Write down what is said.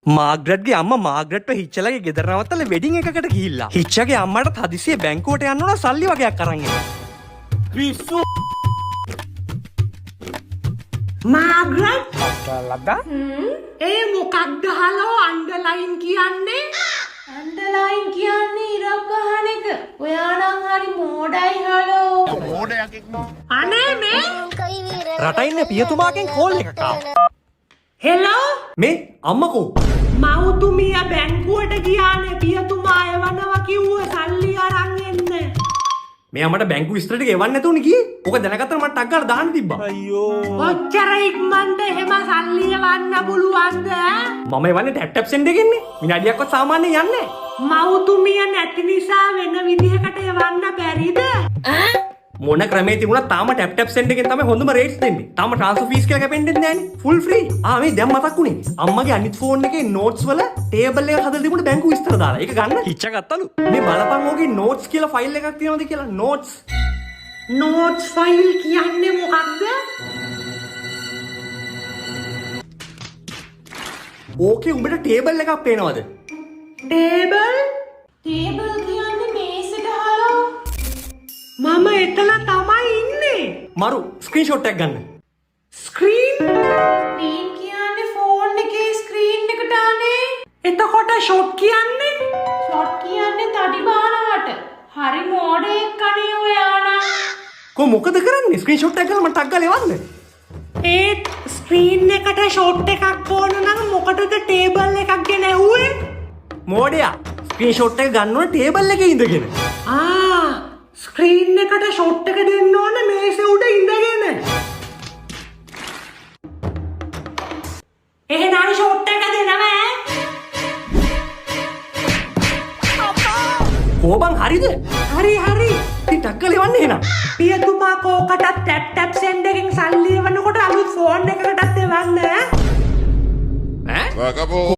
මාග්‍රට්ගේ අම්මා මාග්‍රට්ව හිච්චලගේ ගෙදර නවත්තලා වෙඩින් එකකට ගිහිල්ලා. හිච්චගේ අම්මටත් හදිසියෙ බැංකුවට යන්න ඕන සල්ලි වගයක් අරන් එන්න. පිස්සු. මාග්‍රට්. ලද්දා. ඒ මොකක්ද හලෝ අන්ඩර්ලයින් කියන්නේ? අන්ඩර්ලයින් කියන්නේ ඉරක් ගහන එක. ඔයා නම් හරි මෝඩයි හලෝ. අනේ මේ රට ඉන්න පියතුමාගෙන් කෝල් එකක් ආවා. හෙලෝ. මේ අම්මකෝ. මව්තුමිය බැංකුවට ගියානේ, පියතුමා එවනවා කිව්ව සල්ලි අරන් එන්න. මේ අම්මට බැංකු විස්තර ටික එවන්න නැතුවනේ ගියේ. ඔක දැනගත්තම මට ටක් ගාලා දාන්න තිබ්බා. අයියෝ. ඔච්චර ඉක්මනට එහෙම සල්ලි එවන්න පුළුවන්ද, ඈ? මම එවන්නේ ටැප් ටැප් සෙන්ඩ් එකෙන්නේ. විනාඩියක්වත් සාමාන්‍යයෙන් යන්නේ නැහැ. මව්තුමිය නැති නිසා වෙන විදිහකට එවන්න බැරිද? මොන ක්‍රමේ තිබුණත් තාම ටැප් ටැප් සෙන්ඩ් එකෙන් තමයි හොඳම රේට්ස් දෙන්නේ. තාම ට්‍රාන්ස්ෆර් ෆීස් කියලා කැපෙන්නෙත් නෑනේ. Full free. ආ, මේ දැන් මතක් වුණේ. අම්මගේ අනිත් ෆෝන් එකේ නෝට්ස් වල ටේබල් එකක් හදලා තිබුණ බැංකු විස්තර දාලා. ඒක ගන්න. හිච්ච ගත්තලු. මේ බලපන් ඕකේ නෝට්ස් කියලා ෆයිල් එකක් තියෙනවද කියලා. නෝට්ස්. නෝට්ස් ෆයිල් කියන්නේ මොකක්ද? ඕකේ උඹට ටේබල් එකක් පේනවද? ටේබල්? ටේබල් කියන්නේ මේසෙට හලෝ. මම එතන තමයි ඉන්නේ. මරු ස්ක්‍රීන්ෂොට් එකක් ගන්න. ස්ක්‍රීන්? ස්ක්‍රීන් කියන්නේ ෆෝන් එකේ ස්ක්‍රීන් එකට අනේ. එතකොට ෂොට් කියන්නේ? ෂොට් කියන්නේ තඩි බානවට. හරි මෝඩයෙක් අනේ ඔයා නම්. කො මොකද කරන්නේ? ස්ක්‍රීන්ෂොට් එකක් ගහලා මට ටක් ගාලා එවන්න. ඒත් ස්ක්‍රීන් එකට ෂොට් එකක් ඕන නම් මොකටද ටේබල් එකක් ගැන ඇහුවේ? මෝඩයා, ස්ක්‍රීන්ෂොට් එක ගන්න ඕන ටේබල් එකේ ඉඳගෙන. ආ, ස්ක්‍රීන් එකට ෂොට් එක දෙන්න ඕන මේසෙ උඩ ඉඳගෙන. එහෙනම් ෂොට් එක දෙනවා, ඈ? කෝ බං, හරිද? හරි හරි. ඉතින් ටක් ගාලා එවන්න එහෙනම්. පියතුමා කෝකටත් ටැප් ටැප් සෙන්ඩ් එකෙන් සල්ලි එවනකොට අලුත් ෆෝන් එකකටත් එවන්න, ඈ? ඈ? Acabou.